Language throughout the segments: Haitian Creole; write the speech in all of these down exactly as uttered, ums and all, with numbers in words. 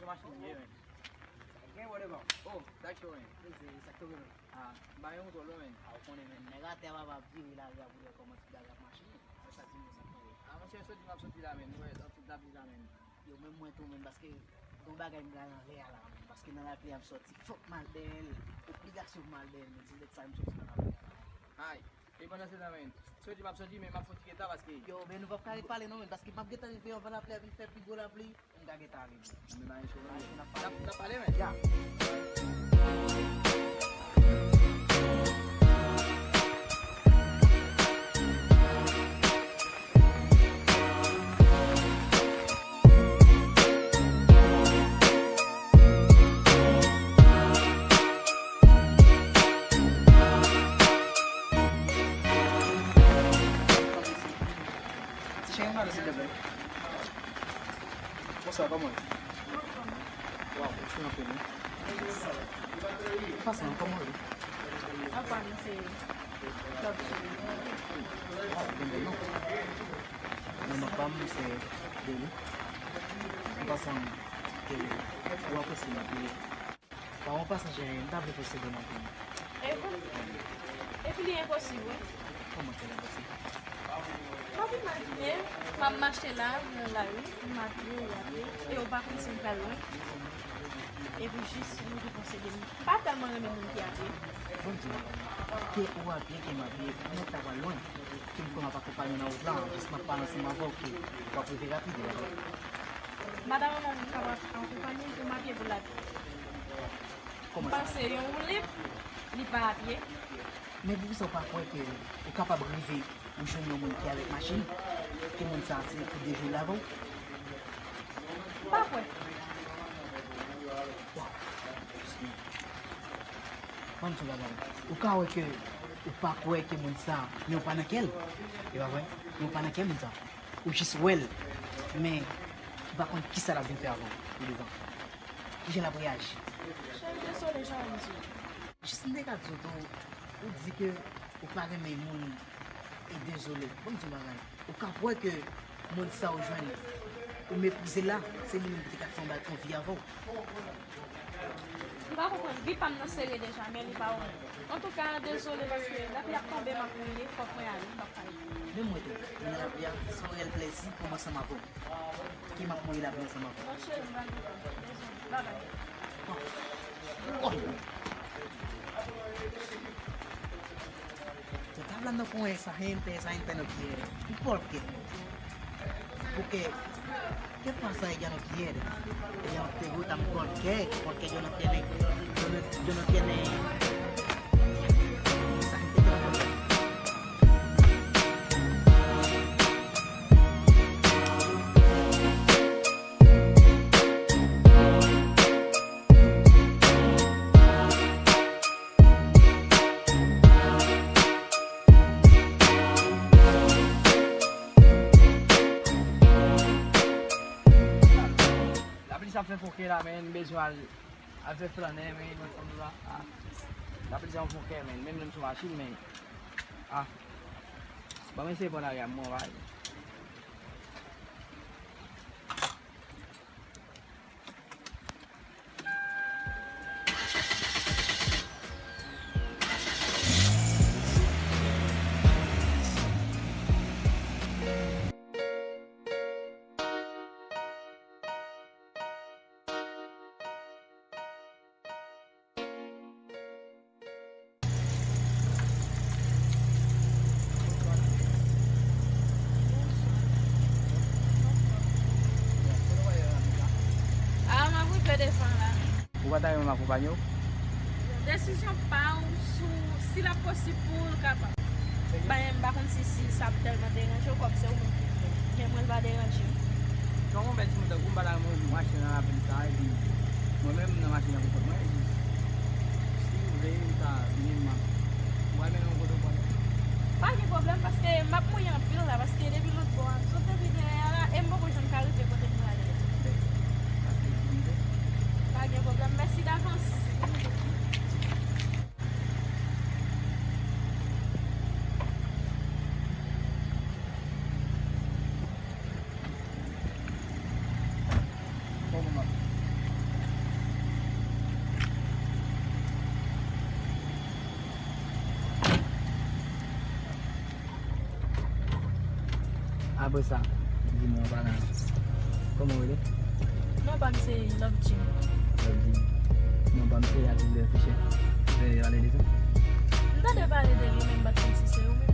Machin ye, men. Gen whatever. Oh, sa k cho, men. Wi, se sa k cho, men. Ah, ba yon twòp lwen, men. Ah, ou konnen, men. Nèg atè, papa, ap vire lari a pou wè kòman ti bagay ap mache, men. Sa di mwen sa k tonbe. Ah, monchè, soti m ap soti la, men. Mwen, nan tout lapli la, men. Yo, menm mwen tou, men, paske gon bagay m gade anlè a la, men. Paske nan lapli a m soti, fòk m al dèyè l. Obligasyon pou m al dèyè l, men. Se lèt sa m soti nan lapli a la. Ay. E pandan se tan, men, soti m ap soti, men m ap fon ti gentan paske. Yo, men nou p ap ka ret pale non, men, paske m ap gentan rive anvan lapli a vin fè pi gwo lapli, m ka gentan ale. Anben, ba, cho, men. N ap, n ap pale, men. Ya. Ti cheri, m pale, silvouplè. Bonswa, kòman w ye? Waw, mèsi anpil, wi. An pasan, kòman w ye? Apa, nou se Club Chili. Waw, byen, byen, non. Non, non, pa m, se Deli. An pasan, ke ou apresye m anpil. Bon, an pasan, cheri, m ta vle fè se demann pou mwen. E bon? Epi li enposib, wi. Kòman se enposib? M ap imajine, m ap mache la, nan lari, m ap vire, vire, e ou pa konn si m pral lwen. Epi jis, ou rive panse de m. M pa tèlman renmen moun ki a pye. Bon, di m, ke ou a pye, ke m a pye, nou ta pral lwen. Ke m kwè m ap akonpanye w nan wout la, jis m ap pale ansanm avè w ke w ap rive rapid, w ap Madanm an menm kapab akonpanye m pou m a pye pou l ale. Kòman sa? M panse yon woulib, li pa a pye. Men poukisa w pa kwè ke ou kapab rive ou jwenn yon moun ki avèk machin, ke moun sa a se pou de jou l avè w? M pa kwè. Waw. Ban m di w bagay. Ou ka wè ke ou pa kwè ke moun sa, men ou pa nan kè l. E pa vre? Men ou pa nan kè moun sa. Ou jis wè l, men ou pa konn kisa l ap vin fè avè w pou devan. Kijan l ap reyaji? Cheri, dezole, jan w di. Jis m te ka di w tou, ou di ke ou pa renmen moun e dezole. Ban m di w bagay. Ou ka kwè ke moun sa ou jwenn, ou meprize la, se li menm ki te ka fè yon bagay anvi avè w. M pa konprann. Vi pa m nan sere deja, men li pa ou menm. Antouka, dezole, paske lapli ap tonbe, m ap mouye, fòk mwen ale, m p ap ka rete. Menm mwen tou, mwen nan lapli a, se yon reyèl plèzi pou mwen ansanm avè w. Ke m ap mouye lapli ansanm avè w. Bon, cheri, m pral rete. Dezole. Babay. Oh. Oh. Tutablando con esa gente, esa gente no quiere. ¿Y por qué? Porque, ¿qué pasa? Ella no quiere. Ella no te gusta. ¿Por qué? Porque yo no tiene, yo no, yo no tiene, esa gente que no quiere. Lapli sa ap fè foke la, men, m bezwen al, al fè flannè, men, mwen konn la. Ah. Lapli sa ap fè foke, men, menm lè m sou machin, men, ah. Ban m eseye pran lari a, m pran lari. Ah, m ap rive devan la. Ou pa ta renmen m akonpanye w? Desizyon pa w sou si l ap posib pou w kapab. Ba, m pa konn si, si sa ap tèlman deranje w, kòm se ou menm ki fè. Men mwen, l pa deranje m. Kòman w fè di moun tankou m pa ta renmen w mache nan lapli sa, epi mwen menm m nan machin nan pou kont mwen, epi si w vle, m ka vini, m ap, m pral mennen w kote w pral. Pa gen pwoblèm, paske m ap mouye anpil la, paske depi lòt bò a, m sot depi dèyè a la, e m poko janm ka rive kote m prale a. Pa gen pwoblèm, mèsi davans. Bon, bon, bon. Apre sa, di mwen, an palan, kòman w rele? Non pa m se Love Jean. Love Jean. Non pa m se Atis Bèl Fichè. Ou vle pale de sa? M tande pale de li, men m pa t konn si se ou menm.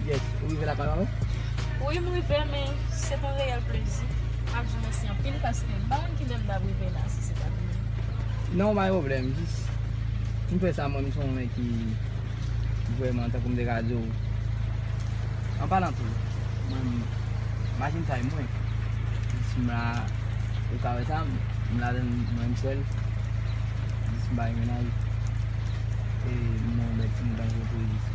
Yes, ou rive lakay mwen? Wi, m rive, men se t yon reyèl plezi. M ap di w mèsi anpil paske m pa konn kilè m t ap rive la si se pa t ou menm. Non, pa gen pwoblèm, jis m fè sa, mwen, m se yon nèg ki vrèman, tankou m te ka di w, an palan tou, mwen, machin sa e mwen. Jis m la, ou ka wè sa, m ladan l mwen m sèl. Jis m pa gen mennaj. E m yon bèl timoun tankou w tou jis.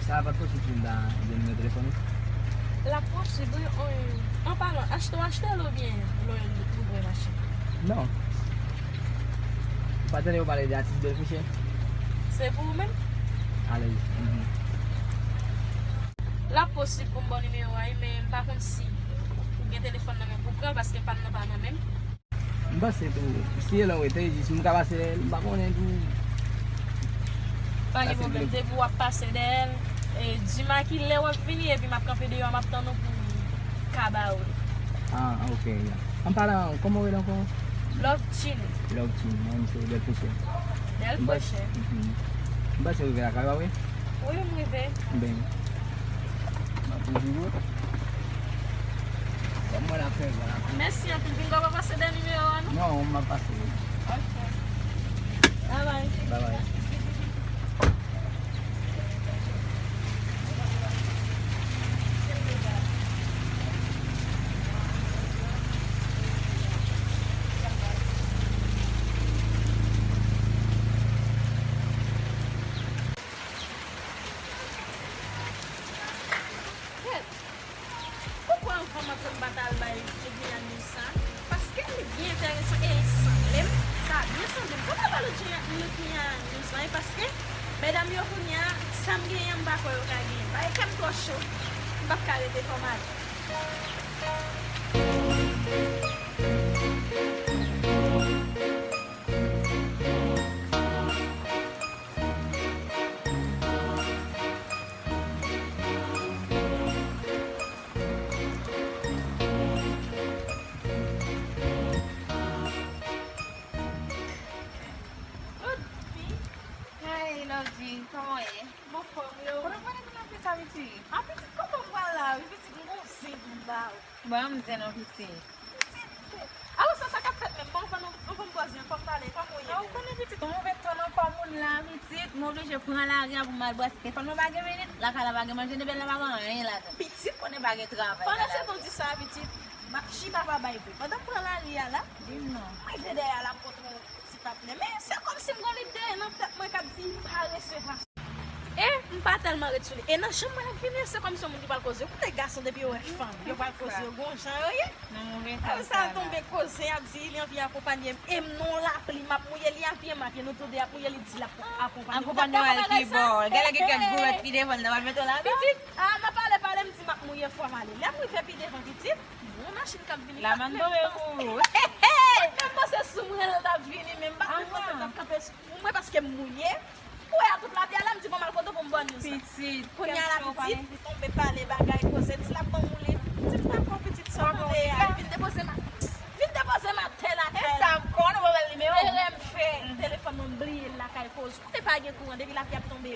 Sa pa t posib si m ta jwenn nimewo telefòn ou? L ap posib, wi. An palan, achte w achte l oubyen lè w louvri machin? Non. Ou pa tande yo pale de Atis Bèl Fichè? Se pou ou menm? Alèz. Mhm. L ap posib pou m ba w nimewo a, wi, men m pa konn si ou gen telefòn nan men pou w pran, paske pa m nan pa nan men m. M panse tou, si e la w rete, jis m ka pase dèyè l, m pa konnen tou. Pa gen pwoblèm, depi w ap pase dèyè l, e, di m a kilè w ap vini, epi m ap kanpe deyò, m ap tann ou pou m ka ba ou l. Ah, ok, ya. An palan, kòman w rele ankò? Love Chin. Love Chin, mwen se Bèl Fichè. Bèl Fichè. Mhm. M panse w rive lakay ou, wi? Wi, m rive. Ben, m ap toujou. Bon, mwen la fè, vwala. Mèsi anpil. Bingo pa pase dèyè nimewo a, non? Non, m ap pase. Ok. Bye bye. Bye bye. Kèt! Poukwa anvan m ap fè m pa t al bay Djigilyan news sa? Paske li byen enteresan e li sanble m. Sa byen sanble m. Fò m al ba Djigilyan news la, e paske medam yo kounye a, sa m genyen, m pa kwè yo ka genyen. Bagay kè m twò cho. M p ap ka rete fò m ale. Hi, Love G, kòman w ye? M anfòm, yo. Kote w pral nan plis a, pitit? A, pitit, kote w pral la, wi, pitit, m gon zen pou m ba ou. Ban m zen non, pitit. Pitit, alò sa, sa k ap fèt menm? Bon, anvan nou, anvan m bwè zen an, fò m pale, kòman w ye? A, ou konnen pitit, yon move tan nan kò moun la, pitit, m oblije pran lari a pou m al bwè zen. Telefòn mwen pa gen minit, lakay la pa gen manje, depi la pa gen anyen ladan. Pitit, konnen pa gen travay. Pandan se tan w di sa, pitit, m ap chita pa bay vre. Pandan m pran lari a la, di m non. M rive dèyè a la, m kontre yon ti patnè. Men se kòmsi m gon lide nan tèt mwen k ap di pa resevwa. E m pa tèlman ret sou li. E nan jan mwen ap vini, se kòmsi yon moun ki pral koze. Ou konnen gason depi yo wè fanm, yo pral koze, yo gon jan yo ye. Apre sa, l tonbe koze, y ap di li anvi akonpanye m. E m nan yon lapli, m ap mouye, li abiye m abiye, nou tou de ap mouye, li di l ap akonpanye m. Akonpanye w al ki bò? Genlè gen kèk gouyad ki devan l, nan pral mete w ladan. Pitit, a, nan pale, pale, m di m ap mouye fò m ale. Lè m rive pi devan, pitit, m wè yon machin k ap vini. Lamann tonbe pou ou. M pa t menm panse sou mwen l t ap vini, men m pa t menm panse l t ap kanpe sou mwen paske m mouye. Ou wè a tout lapli a la, m di bon, m al kote pou m ba w news la. Pitit, kounye a la, pitit, li tonbe pale bagay, koze, di l ap ban m woule. M di m dakò, pitit, sa w tande a, vin depoze m a, vin depoze m atè lakay la. E sa m konnen, ou pa ba l nimewo. Erè m fè, telefòn mwen, m bliye l lakay koz. Kote pa gen kouran, depi lapli ap tonbe.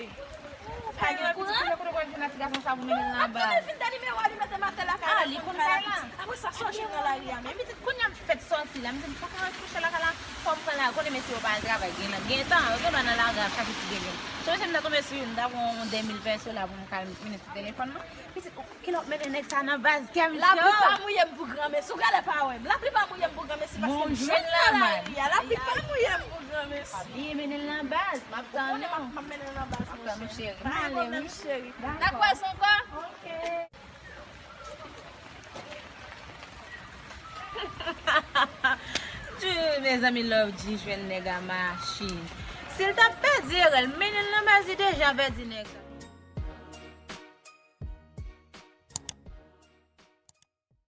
Pa gen kouran. Kote w pral jwenn a ti gason sa pou mennen l nan baz? M ap vin dènye nimewo a, li mete m atè lakay la. A, li konn kay la. Apre sa, sa w jwenn nan lari a menm? Pitit, kounye a m fèk sòti la, m di m pa ka ret kouche lakay la. Fò m pran lari, konnen mesye yo pa al travay, gen, gen tan, yo gen dwa nan lari a chache ti bebe. Si mesye m ta tonbe sou youn, m ta pran yon de mil pèso la pou m ka vin sou telefòn mwen. Pitit, kilè w ap mennen nèg sa nan baz, kè m cho. Lapli pa mouye m pou granmesi. Ou genlè pa wè m. Lapli pa mouye m pou granmesi paske m jwenn nan lari a. Lapli pa mouye m pou granmesi. Byen mennen l nan baz, m ap tann ou. M ap mennen l nan baz, monchè. Pa gen pwoblèm, cheri. N a kwazé ankò. Ok. Tchou, mezanmi, Love G jwenn nèg a machin. Si l t ap pèdi erè l, mennen l nan baz, li deja pèdi nèg la.